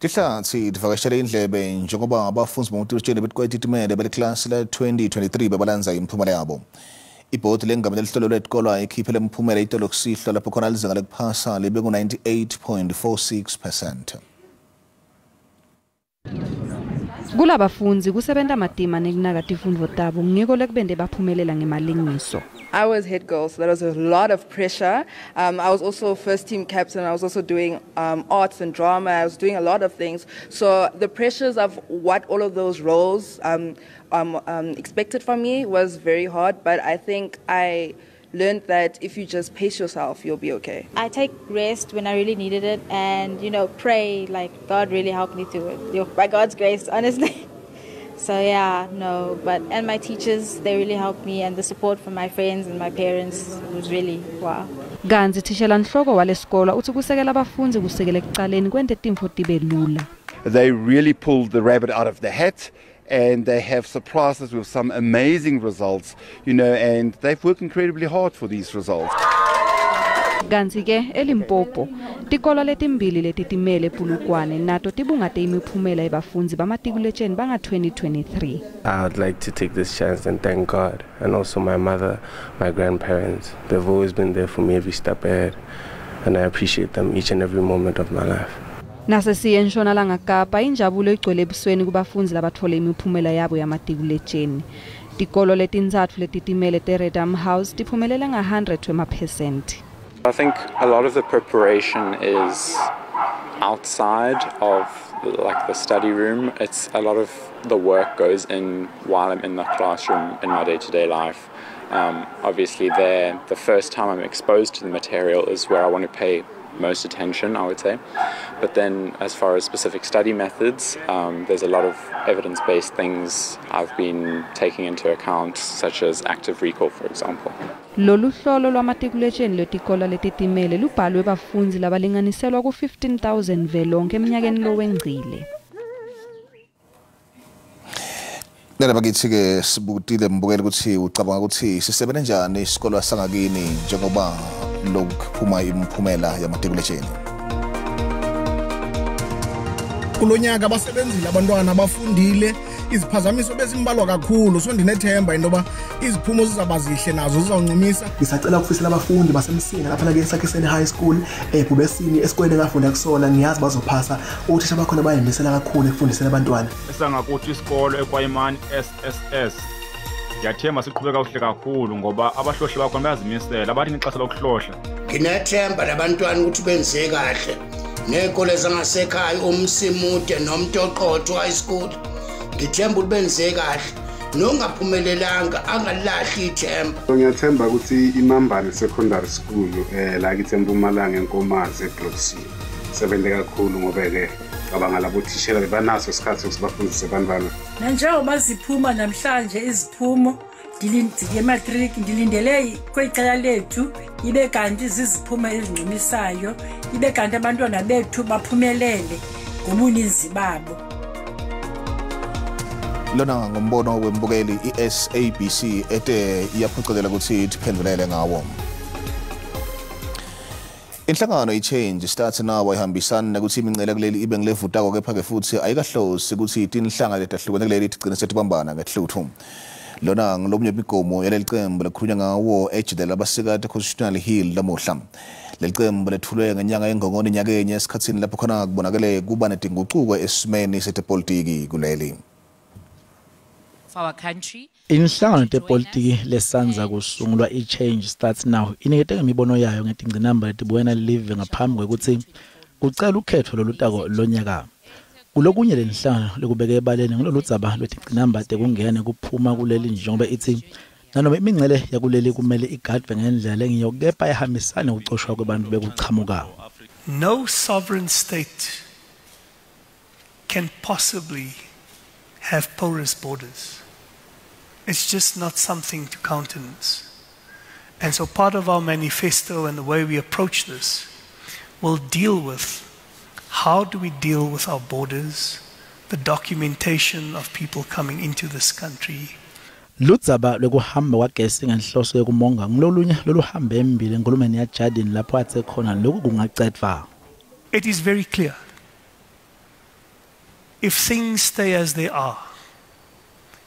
Tihlatsi tivakashele indlebe njengoba abafundzi bomatikuletjeni betikwetitimele beliklasi la-2023 bebalandza imiphumela yabo. Ibhodi lengamele lihlelo lwetikolwa ikhiphe lemphumela itolo kusihlwa lapho khona lizinga lekuphasa libe ngu-98.46%. Kulabafundzi kusebenta matima nekunaka tifundvo tabo ngiko lekubente baphumelela ngemalengiso. I was head girl, so that was a lot of pressure. I was also first team captain. I was also doing arts and drama. I was doing a lot of things. So the pressures of what all of those roles expected from me was very hard. But I think I learned that if you just pace yourself, you'll be okay. I take rest when I really needed it and, you know, pray, like God really helped me through it. By God's grace, honestly. So yeah, no, but, and my teachers, they really helped me, and the support from my friends and my parents was really, wow. Kantsi thishela nhloko walesikolo utsi kusekela abafundzi kusekela ekucaleni kwente tintfo tibe lula. They really pulled the rabbit out of the hat, and they have surprised us with some amazing results, and they've worked incredibly hard for these results. Kantsi ke eLimpopo tikolo letimbili letitimele ePulukwane nato tibungate imiphumela yebafundzi bamatikuletjeni banga 2023. I would like to take this chance and thank God, and also my mother, my grandparents. They've always been there for me every step ahead, and I appreciate them each and every moment of my life. Nasesiye eNtshonalanga Kapa injabulo igcwele ebusweni kubafundzi labatfole imiphumela yabo yamatikuletjeni. Tikolo letintsatfu letitimele te-Reddam House tiphumelela nga-100 wemaphesenti. I think a lot of the preparation is outside of like the study room. It's a lot of the work goes in while I'm in the classroom in my day-to-day life. Obviously there, the first time I'm exposed to the material is where I want to pay most attention, I would say. But then as far as specific study methods, there's a lot of evidence-based things I've been taking into account, such as active recall, for example. Lolu hlolo lwamatikuletjeni lwetikolo letitimele lubhalwe bafundzi labalinganiselwa ku-15,000 velonke eminyakeni lowengcile. Lena bakithi-ke sibutile mbukeli ukuthi ucabanga ukuthi sisebenze njani isikolo sangakini njengoba lokuphuma imiphumela yamatikuletjeni. Kulo nyaka basebenzile abantwana, bafundile, iziphazamiso bezimbalwa kakhulu, so ndinethemba into yoba iziphumo zizawuba zihle nazo zizawuncumisa. Ngisacela ukufisela abafundi baseMsinga laphana ke Sakhiseni High School eBhubesini, esikoleni engafunda kusona, ngiyazi bazophasa. Othisha bakhona bayimisela kakhulu ekufundiseni abantwana. Esangakuthi isikolo eKwayimani SSS, ndiyathemba siqhube kakuhle kakhulu ngoba abahlohli bakhona bayazimisela, abathi ngexesha lokuhlohla. Nginethemba labantwana ukuthi benze kahle ney'kole zangasekhaya uMsimude noMtoqotho High School, ngithemba ukuthi benze kahle, nongaphumelelanga angalahli ithemba. Ngiyathemba ukuthi iMambane Secondary School la kithi eMpumalanga eNkomazi eBlock C sebenze kakhulu ngoba-ke cabanga labo thishela bebanaso isikhathi sokuthi bafundise abantwana. Nanjengoba ziphuma namhlanje iziphumo yematriki, ndilindele kwicala lethu ibe kanti ziziphumo ezincumisayo, ibe kanti abantwana bethu baphumelele ngobuninzi babo. Lona ngumbono wembukeli i-SABC ete iyaphucelela ukuthi iphendulele ngawo. Inhlangano i-Change Starts Now ayihambisani nokuthi imincele kuleli ibe ngilevutako, kepha-ke futhi ayikahlosi ukuthi tinhlanga letahlukene kuleli tigcine setibambana ngehluthu. Lona ngilomnye imigomo yaleli cembu lekukhulunywa ngawo ejidela labasikati Constitutional Hill lamuhla. Leli cembu lethulwe ngenyanga yeNgongoni nyakenye esikhatsini lapho khona kubonakele kuba netingucuko esimeni setepolitiki kuleli. Inhlangano tepolitiki lesanza kusungulwa i-Change Starts Now inikete ngemibono yayo ngetingcinamba letibukene live ngaphambi kwekuthi kucela ukhetho lolutako lonyaka. Kulokunye lenhlangano lekubeke ebaleni ngiloludzaba lwetingcinamba tekungena kuphuma kuleli, njengoba ithi nanoma imincele yakuleli kumele igadwe ngendlela lengiyo, kepha ihambisane ukucoshwa kwabantu bekuchamuka. No sovereign state can possibly have porous borders. It's just not something to countenance. And so part of our manifesto and the way we approach this will deal with how do we deal with our borders, the documentation of people coming into this country. Ludzaba lwekuhamba kwagesi ngenhloso yokumonga ngilolunye loluhambe embili enkulumeni yaJardine lapho athe khona lokhu kungacedvwa. It is very clear If things stay as they are,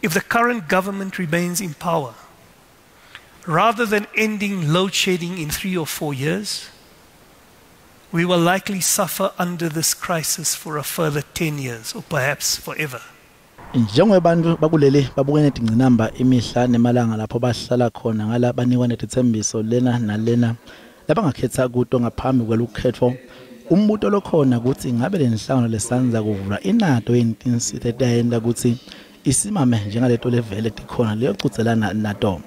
if the current government remains in power, rather than ending load shedding in 3 or 4 years, we will likely suffer under this crisis for a further 10 years or perhaps forever. Njengoba bakuleli babukene tingcinamba imihla nemalanga lapho bahlala khona ngala banikwa netithembiso lena nalena labangakhetha kuto ngaphambi kwelukhetfo. Umbuto lokhona ukuthi ngabe lenhlangano lesanza kuvula inato yintinsita etayenda ukuthi isimame njengaleto levele tikhona leyocudzelana nato.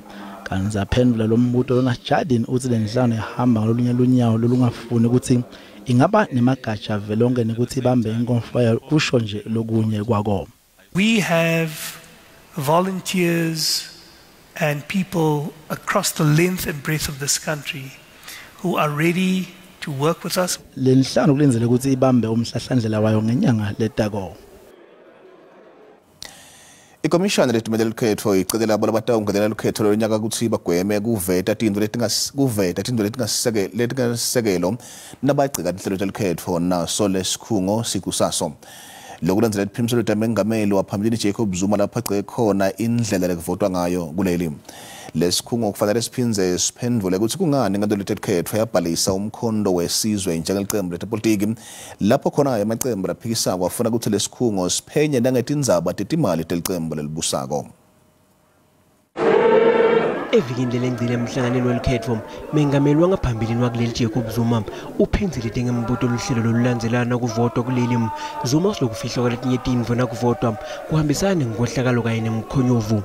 Kanti aphendula lo mbuto lona Jardine uthi lenhlangano ihamba ngolunye lunyawo lolungafuni ukuthi ingaba nemagatsha velonke nekuthi ibambe inkomfa yayo kusho nje lokunye kwako. We have volunteers and people across the length and breadth of this country who are ready to work with us. Lenhlangano kulindzeleke ukuthi ibambe umhlahlandlela wayo ngenyanga letako. Ikomishana letimele lukhetfo icele labo labatawungenela lukhetfo lonyaka ukuthi bagweme kuveta tintfo letingasekelo nabagcika tinhlelo telukhetfo naso lesikhungo sikusaso. Lokulandzela liphimselo lamengameli waphambilini Jacob Zuma lapho agceke khona indlela lekuvotwa ngayo kuleli. Lesikhungo kufanele siphindze siphendvule ukuthi kungani inkantolo yetekhetfo yabhalisa umkhondo wesizwe njengelicembu letepolitiki lapho khona emacembu laphikisako afuna ukuthi lesikhungo siphenye nangetindzaba tetimali telicembu lelibusako. Evikini lelengcile emhlanganweni welukhetfo, mengameli wangaphambilini wakuleli Jacob Zuma uphendzile ngembuto luhlelo lolulandzelana kuvotwa kuleli. Zuma usilokufihlwa kwaletinye tintfo nakuvotwa kuhambisana nenkohlakalo kanye nemkhonyovu.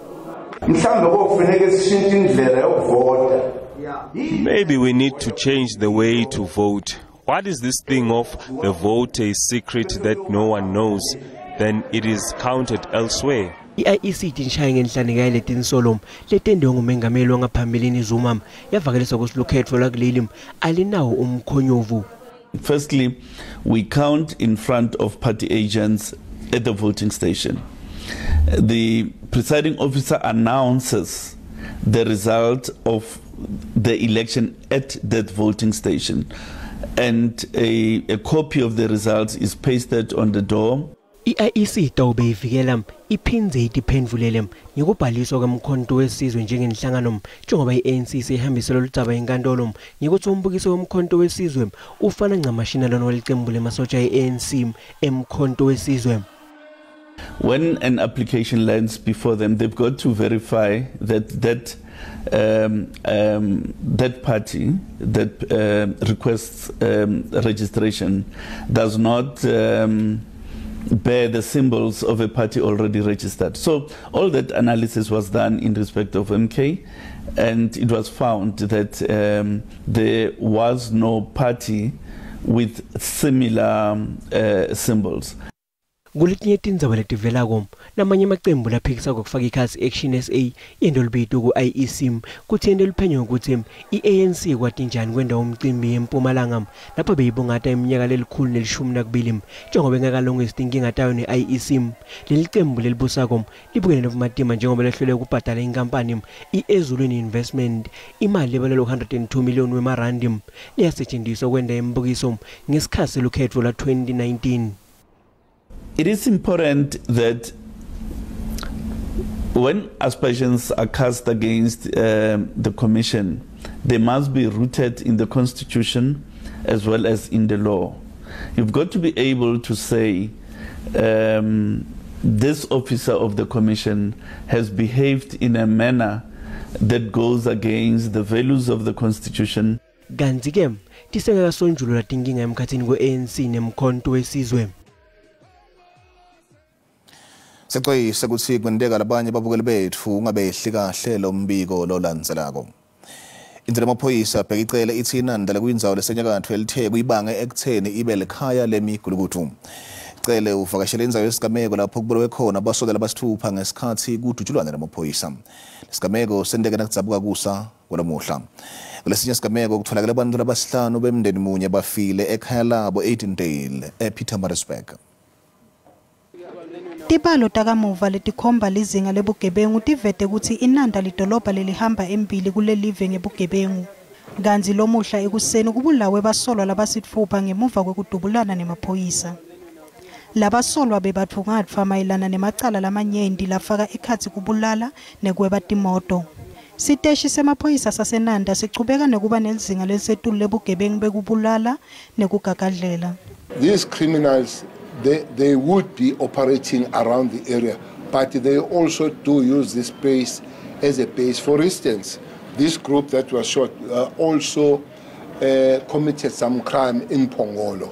Maybe we need to change the way to vote. What is this thing of the vote a secret that no one knows? Then it is counted elsewhere. I-IEC itishaye ngenhlaneka yaletinsolo letendiwe ngumengameli wangaphambilini Zuma yavakalisa kutsi lukhetfo lwakuleli alinawo umkhonyovu. Firstly, we count in front of party agents at the voting station. The presiding officer announces the result of the election at that voting station, and a copy of the results is pasted on the door. I-IEC itawube ivikela iphindze itiphendvulele ngekubhaliswa kwemkhonto wesizwe njengenhlangano njengoba i-ANC seyihambise loludzaba enkantolo ngekutsi umbukiso wemkhonto wesizwe ufana ncamashina lona welicembu lemasotsha e-ANC emkhonto wesizwe. When an application lands before them, they've got to verify that that party that requests registration does not bear the symbols of a party already registered. So all that analysis was done in respect of MK, and it was found that there was no party with similar symbols. Kuletinye tindzaba letivelako lamanye amacembu laphikisako kufaka ikhasi Action SA yento libito ku-IEC kutsi yento liphenyo ukuthi i-ANC kwati njani kwenda umcimbi eMpumalanga lapho beyibungata iminyaka lelikhulu ne-12 njengoba engakalungisi tinkinga tayo ne-IEC. Leli cembu lelibusako libukene nobumatima njengoba lehluleke ukubhadala inkampani i-Ezulwini Investment imali lebalelwa 102 million wemarandi leyasetshenziswa kwenda imibukiso ngesikhathi selukhetfo lwa-2019. It is important that when aspersions are cast against the Commission, they must be rooted in the Constitution as well as in the law. You've got to be able to say this officer of the Commission has behaved in a manner that goes against the values of the Constitution. Kantsi ke tisengakasonjululwa tinkinga emkhatsini kwe-ANC nemkhonto wesizwe. Sexwayise kutsi kwenteka labanye babukeli betfu ungabehli kahle lo mbiko lolandzelako. Indlela yemaphoyisa Bheki Cele itsi Inanda lekuyindzawo lesenyakatfo yeliTheku ibange ekutseni ibe likhaya lemigulukudu. Cele uvakashele indzawo yesigameko lapho kubulewe khona basolwa labasitfupha ngesikhatsi kudutshulwana nemaphoyisa. Lesigameko senteke nakudzabuka kusa kwalamuhla. Kulesinye sigameko kutfolakele bantfu labasihlanu bemndeni munye bafile ekhaya labo Edendale ePietermaritzburg. Tibalo takamuva letikhomba lizinga lebugebengu tivete kutsi Inanda lidolobha lelihamba embili kulelive ngebugebengu. Kantsi lomuhla ekuseni kubulawe basolwa labasitfupha ngemuva kwekudubulana nemaphoyisa. Labasolwa bebatfungatfwa mayelana nemacala lamanyenti lafaka ekhatsi kubulala nekweba timoto. Siteshi semaphoyisa saseNanda sichubeka nekuba nelizinga lelisetulu lebugebengu bekubulala nekugagadlela. These criminals, they would be operating around the area, but they also do use this space as a base. For instance, this group that was shot also committed some crime in Pongolo.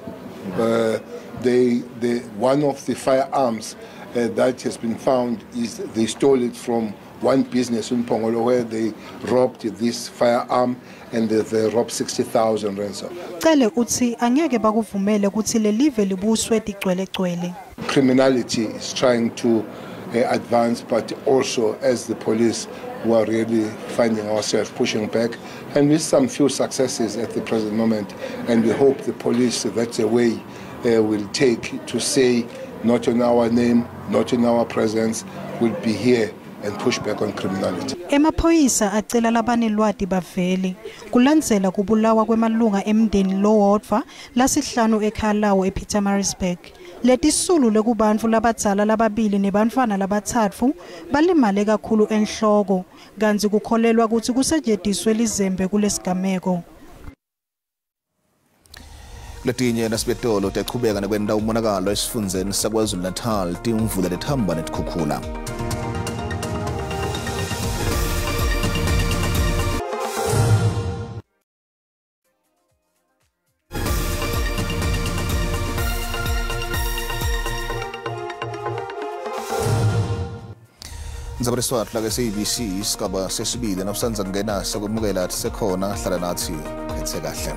One of the firearms that has been found is they stole it from one business in Pongolo where they robbed this firearm and they robbed 60,000 ransom. Cele utsi angeke bakuvumele kutsi lelive libuswe tigcwelegcwele. Criminality is trying to advance, but also as the police we are really finding ourselves pushing back, and with some few successes at the present moment, and we hope the police, that's a way will take to say, not in our name, not in our presence, will be here and push back on criminality. Emaphoyisa acela labanelwati bavele kulandzela kubulawa kwemalunga emndeni lowodvwa lasihlanu ekhaya lawo ePietermaritzburg. Letisulu lekubantfu labadzala lababili nebantfwana labatsatfu balimale kakhulu enhloko, kantsi kukholelwa kutsi kusetjentiswe lizembe kulesigameko. Letinye nasibetolo tiyachubeka nekwenta umonakalo esifundzeni saKwaZulu-Natal, timvula letihamba netikhukhula. Ndzaba ke SABC isigaba sesibili nawusanza kungena sekwemukela sekhona, hlala nathi phethe kahle.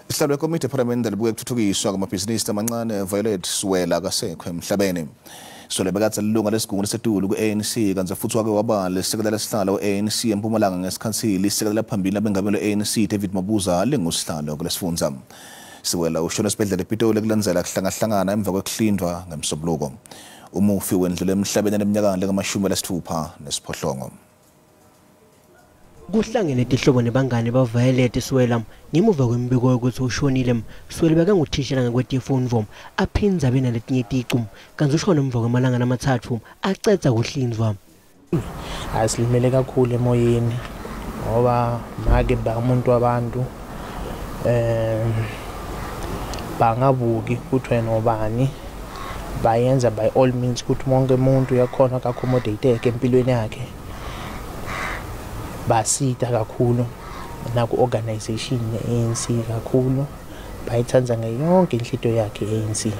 Isihlalo ekomiti ephalamende libuke kuthuthukiswa kwamabhizinisi amancane Violet Siwela akasekho emhlabeni. Siwela bekadze lilunga lesigungu lesetulu ku-ANC, kantsi futhi wake waba lisekela lesihlalo we-ANC eMpumalanga ngesikhatsi lisekela phambili labengameli we-ANC David Mabuza lingusihlalo kulesifundza. Siwela ushone esibhedlela ePitoli kulandzela kuhlangahlangana emva kwekuhlindvwa ngemsombuluko. Umufi wendlule emhlabeni eneminyaka lengamashumi lasitfupha nesiphohlongo. Kuhlangene tihlobo nebangani baViolet Siwela ngemuva kwembiko yokuthi ushonile. Siwela bekanguthishela ngekwetifundvo aphindze abe naletinye ticu, kantsi ushone emva kwemalanga lamathathu acedza kuhlinzwa. Hayi, silimele kakhulu emoyeni ngoba make ba umuntu wabantu bangabuki ukuthi wena ubani, bayenza by all means ukuthi wonke umuntu uyakhona uku-accommodate empilweni yakhe. Basita kakhulu naku-organization ye-ANC kakhulu, bayithandza ngeyonke inhlito yakhe i-ANC.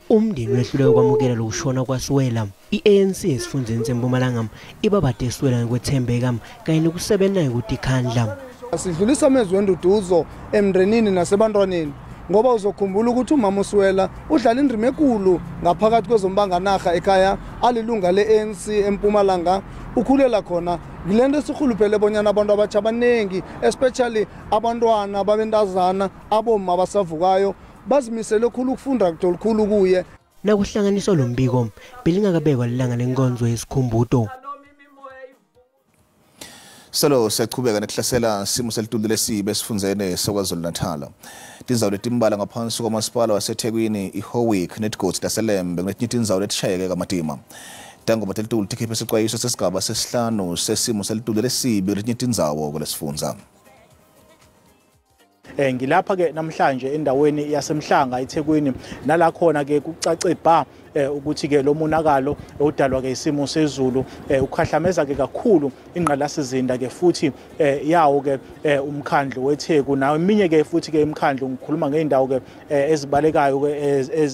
Umndeni wehluleka kwamukela lokushona kwaSiwela. I-ANC esifundzeni seMpumalanga ibabade Siwela ngekwethembeka kanye nokusebenza ngekutikhandla. Sidlulisa amezwi enduduzo emndenini nasebantwaneni, ngoba uzokhumbula ukuthi umama uSiwela udlala indima enkulu ngaphakathi kwezombanganarha ekhaya, alilunga le-ANC eMpumalanga, ukhulela khona. Ngile nto esirhuluphele bonyana abantu abatsha abaningi, especially abantwana babentazana, abomma abasavukayo, bazimisele khulu ukufunda olukhulu kuye. Nakuhlanganiswa lo mbiko belingakabekwa lilanga lenkonzo yesikhumbuto. Solo siyachubeka nekuhlasela simo selitulu lesibi esifundzeni saKwaZulu-Natal. Tindzawo letimbala ngaphansi kwamasipala waseThekwini iHowick netigodzi taseLembe kunetinye tindzawo letishayeke kamatima. Tangoma telitulu tikhiphe sicwayiso sesigaba sesihlanu sesimo selitulu lesibi kuletinye tindzawo kulesifundza. Ngilapha ke namhlanje endaweni yaseMhlanga eThekwini, nala khona ke kucace ba ukuthi ke lo monakalo odalwa ke isimo sezulu ukhahlameza ke kakhulu ingqalasizinda ke futhi yawo ke umkhandlu weTheku nawo eminye ke futhi ke imikhandlu. Ngikhuluma ngeindawo ke ezibalekayo ke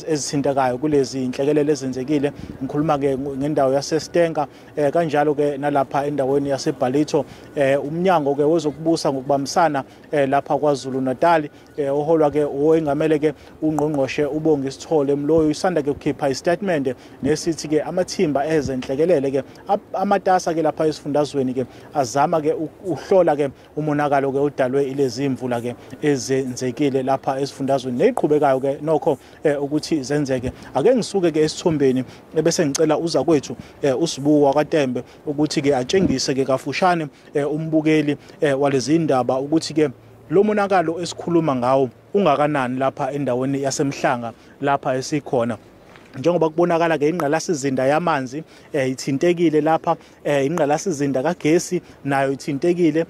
ezithintekayo kulezi inhlekelele ezenzekile. Ngikhuluma ke ngendawo yaseStenga, kanjalo ke nalapha endaweni yaseBallito. Umnyango ke wezokubusa ngokubambisana lapha KwaZulu Natal, oholwa ke owengamele ke ungqongqoshe uBongi Sithole Mloyi, usanda ke ukukhipha istatement nesithi ke amathimba ezenhlekelele ke amatasa ke lapha esifundazweni ke azama ke uhlola ke umonakalo ke odalwe ilezi imvula ke ezenzekile lapha esifundazweni neziqhubekayo ke nokho ukuthi zenzeke. Ake ngisuke ke esithombeni bese ngicela uza kwethu uSibuwa kaTembe ukuthi ke atshengise ke kafushane umbukeli walezi indaba ukuthi ke lo monakalo esikhuluma ngawo ungakanani lapha endaweni yaseMhlanga lapha esikhona. Njengoba kubonakala ke ingqalasizinda yamanzi ithintekile lapha, ingqalasizinda kagesi nayo ithintekile,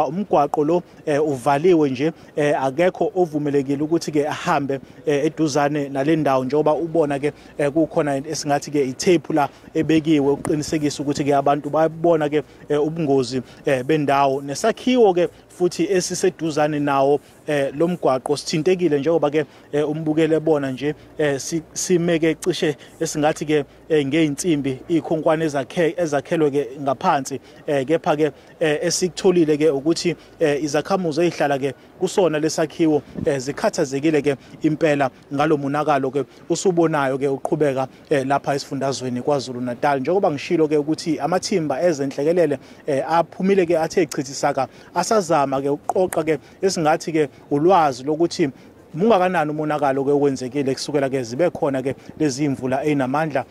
umgwaqo lo uvaliwe nje, akekho ovumelekile ukuthi ke ahambe eduzane nalendawo, njengoba ubona ke kukhona esingathi ke itape la ebekiwe ukuqinisekisa ukuthi ke abantu bayabona ke ubungozi bendawo. Nesakhiwo ke futhi esiseduzane nawo lomgwaqo sithintekile, njengoba ke umbukele bona nje simeke cishe esingathi ke ngeinsimbi ikhonkwane ezakhelwe ke ngaphansi, kepha ke esikutholile ke ukuthi izakhamuzi ezihlala ke kusona lesakhiwo zikhathazekile ke impela ngalomonakalo ke usubonayo ke uqhubeka lapha esifundazweni KwaZulu Natal. Njengoba ngishilo ke ukuthi amathimba ezenhlekelele aphumile ke athe echithisaka, asazama ke ukuqoqa ke esingathi ke ulwazi lokuthi mungakanani umonakalo ke okwenzekile kusukela ke zibe khona ke lezi imvula enamandla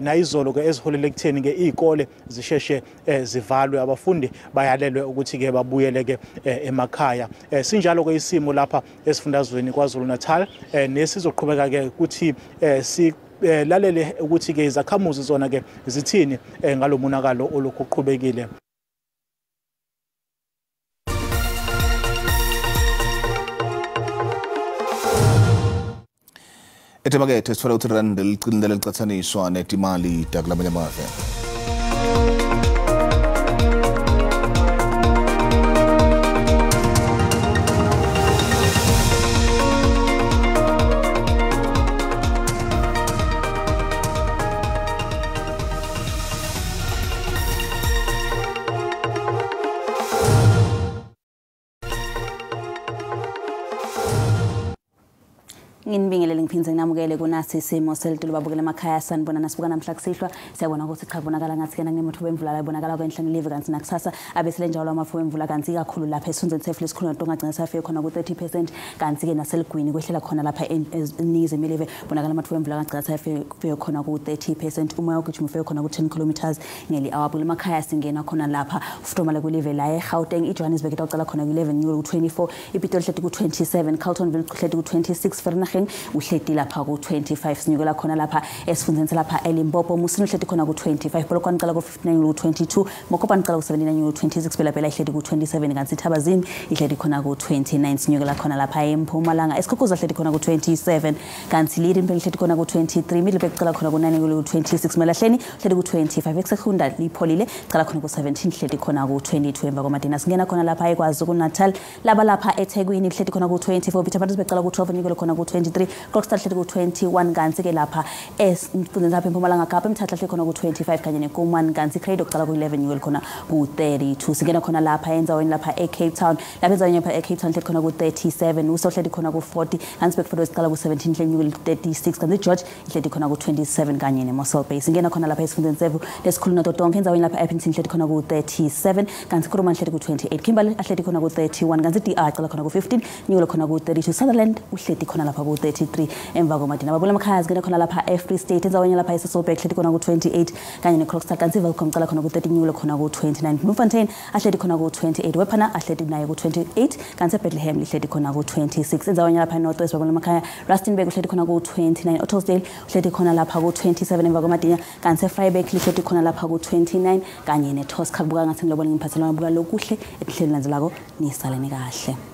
nayizolo ke eziholele ekutheni ke izikole zisheshe zivalwe, abafundi bayalelwe ukuthi ke babuyele ke emakhaya. Sinjalo ke isimo lapha esifundazweni KwaZulu Natal, nesizoqhubeka ke ukuthi si lalele ukuthi ke izakhamuzi zona ke zithini ngalomonakalo olokhu uqhubekile. Etemakethe sithola ukuthi irandi liqinile licathaniswa netimali takulamanye amave. Nginibingelele ngiphindze nginamukele kunasi isimo selitulu babukele emakhaya sanibona nasibuka namhla kusihlwa. Siyabona ukuthi cha kubonakala ngathi kena kunemathuba emvula la ibonakala kwenhla nelive, kanti nakusasa abesele njalo amafu emvula, kanti kakhulu lapha esifundeni sefle esikhulu nto safike khona ku-30%, kanti ke naseligwini kwehlela khona lapha eningizimu yelive bonakala amathuba emvula kagcina safike khona ku-30%, umoya ogijima ufike khona ku-10 kilometers ngeli hour. Bukele emakhaya singena khona lapha futomala kwelive la eGauteng, iJohannesburg itawucala khona ku-11 ku-24, iPitoli hleti ku-27, Carltonville hleti ku-26, Vereeniging uhleti lapha ku-25, sinyukela khona lapha esifundeni salapha eLimpopo, Musina uhleti khona ku-25, Polokwane ucala ku-59 ku-22, Mokopane ucala ku-79 ku-26, Bela-Bela ihleti ku-27, kanti Thabazini ihleti khona ku-29, sinyukela khona lapha eMpumalanga, Esikhukhuza ihleti khona ku-27, kanti Lydenburg ihleti khona ku-23, Middelburg ucala khona ku-9 ku-26, Melahleni uhleti ku-25, Ekusehunda lipholile ucala khona ku-17, ihleti khona ku-22. Emva kwamadina singena khona lapha eKwaZulu Natal, laba lapha eThekwini ihleti khona ku-24, Pietermaritzburg ucala ku-12 nyukele khona ku-23, Kokstad hleti ku-21, kanti ke lapha esifundeni lapha eMpumalanga Kapa eMthatha hleti khona ku-25 kanye neKomani, kanti Cradock ucala ku-11 nyukele khona ku-32. Singena khona lapha endzaweni lapha eCape Town, lapha endzaweni lapha eCape Town hleti khona ku-37, Uso hleti khona ku-40, kanti Bedford ucala ku-17 hleti nyukele ku-36, kanti George ihleti khona ku-27 kanye neMossel Bay. Singena khona lapha esifundeni sevu lesikhulu nato tonke endzaweni lapha ePinton hleti khona ku-37, kanti Kuruman hleti ku-28, Kimberley ahleti khona ku-31, kanti DR ucala khona ku-15 nyukele khona ku-32, Sutherland uhleti khona lapha ku-33. Emva kwamadina babula emakhaya singena khona lapha eFree State endzaweni lapha eSasolburg hleti khona ku-28 kanye neKrokstad, kanti Welkom ucala khona ku-30 nyukele khona ku-29, Bloemfontein ahleti khona ku-28, Wephana ahleti naye ku-28, kanti eBethlehem lihleti khona ku-26. Endzaweni lapha eNorth West babula emakhaya Rustenburg uhleti khona ku-29, Ottosdale uhleti khona lapha ku-27 emva kwamadina, kanti eVryburg lihleti khona lapha ku-29 kanye neTosca. Kubuka ngathi ngilobona ngiphathelwa buka lokuhle ehlelweni landzelako, nisaleni kahle.